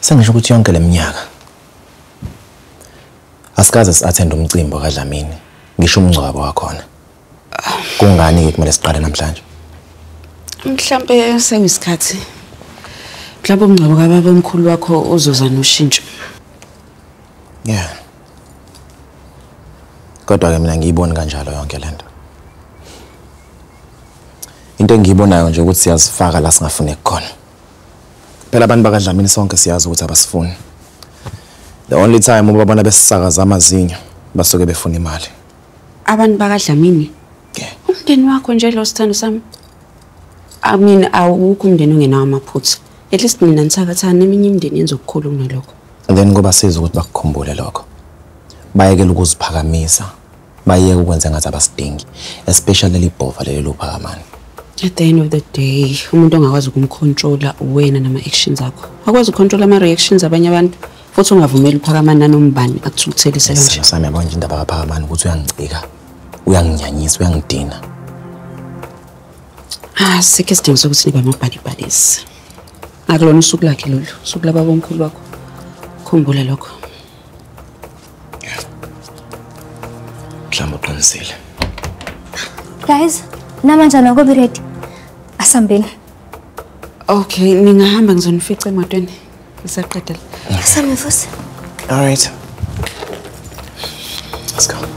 Sengisho ukuthi yonke leminyaka asikaze si-attend umcimbi kaDlamini, ngisho umngcwabo wakhona. Kungani ke kumele siqale namhlanje? Mhlambe sekuyisikhathi. Mhlawumbe umngcwabo kababa omkhulu wakho uzoza noshintsho. Yeah. Kodwa ke mina ngiyiboni kanjalo yonke lento. Into engiyibonayo nje ukuthi siyazifaka la singafuneki khona. Phela abantu bakaDlamini sonke siyazi ukuthi abasifuni. The only time ubabona besisakaza amazinyo basuke befuna imali. Abantu bakaDlamini? Yeah. Umndeni wakho nje lo, sithando sami. I mean, awukho umndeni ongenawo amaphutha. At least mina nithakathana, eminye imindeni yenza okukhulu kunalokho. And then kubasiza ukuthi bakukhumbule lokho. Bayekele ukuziphakamisa, bayeke ukwenza ngathi abasidingi, especially leli bhova leli luphakamani. At the end of the day, umuntu ongakwazi ukumcontrola wena nama-actions akho. Akwazi ukucontrola ama-reactions abanye abantu, futhi ungavumeli uphakamani nanombani akuthukuthelise kanje. Sithando sami, yabona nje indaba kaphakamani ukuthi uyangicika, uyanginyanyisa, uyangidina. Ah, sikho isidingo sokuthi nibe ama-buddy buddies. Akulona usuku lakhe lolu, usuku lababa omkhulu wakho. Khumbula lokho. Mhlawumbe uqinisile. Guys, namanje anakobi ready. Asambeni. Okay, ningahamba, ngizonifica emotweni. Ngisaqedela. Asambe futhi. All right. Let's go.